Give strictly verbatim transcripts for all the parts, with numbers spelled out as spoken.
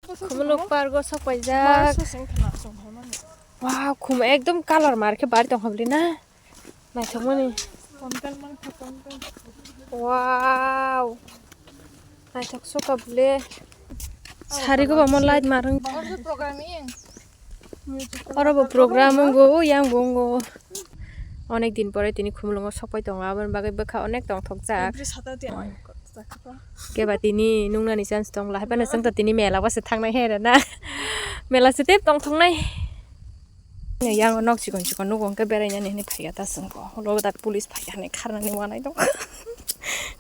Khumulwng park o sok paijak. Wow, khum ekdom color mar khe bar tong kha bwlwi na. Naithokmani. Wow. Naithok sok kha bwlwi. Sari go bamo light marung. Oro bo program wngo, o yang bo wngo. Onek din pore tini Khumulwngo sok pai tongo, aboni bagwi bwkha onek tongthokjak. Keba tini nungnani chance tong la, haibano chwngta tini mela bose thangnai he rena. Mela se tep tongthoknai. Yang nok chikon chikon nugo hwnkhe berainani hinwi phaiya ta chwngbo. Ulo da police phaiya hinwi kharnani wanai dong.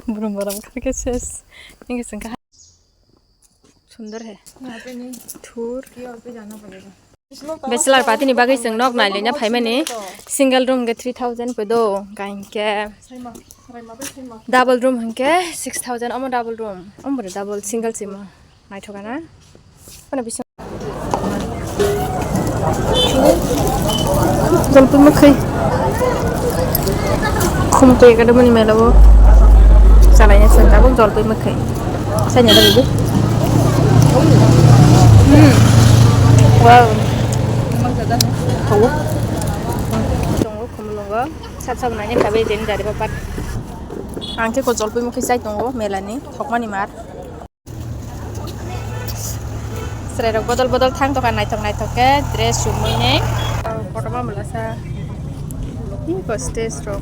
Burum burum kharkhe ses. Nini chwngkha. Sundor he. Thur. Bachelor party ni bagwi chwng nok nailaina phaimani. Single room hwnkhe three thousand pedo, hwnkhe double room hwnkhe six thousand, omo double room, omo double, single simo. Naithok na? Ano bising. Jolpui mwkhwi. Khumtwi kadamani mela bo. Chalaina chwng tabuk jolpui mwkhwi. Saina da bibi. Hmm. Wow. Tongo. Tongo Khumulwngo. Sat sab nani khabai den dari bapat. Ang khe ko jolpui mwkhwi chai tongo mela ni thokmani mar. Chwrairok bodol bodol thang tongkha, naithok naithok khe dress chumui ni. Kotorma mwlasa. Ih, ko stage rok.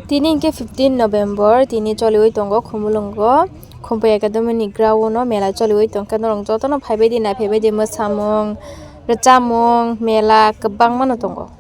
Tini hwnkhe fifteen November, tini choliwi tongo Khumulwngo. Khumpui Academy ni ground o mela choliwi tongkha, norok jotono phaibaidi naiphaibaidi mwsamung, rwchapmung, mela kwbangmano tongo.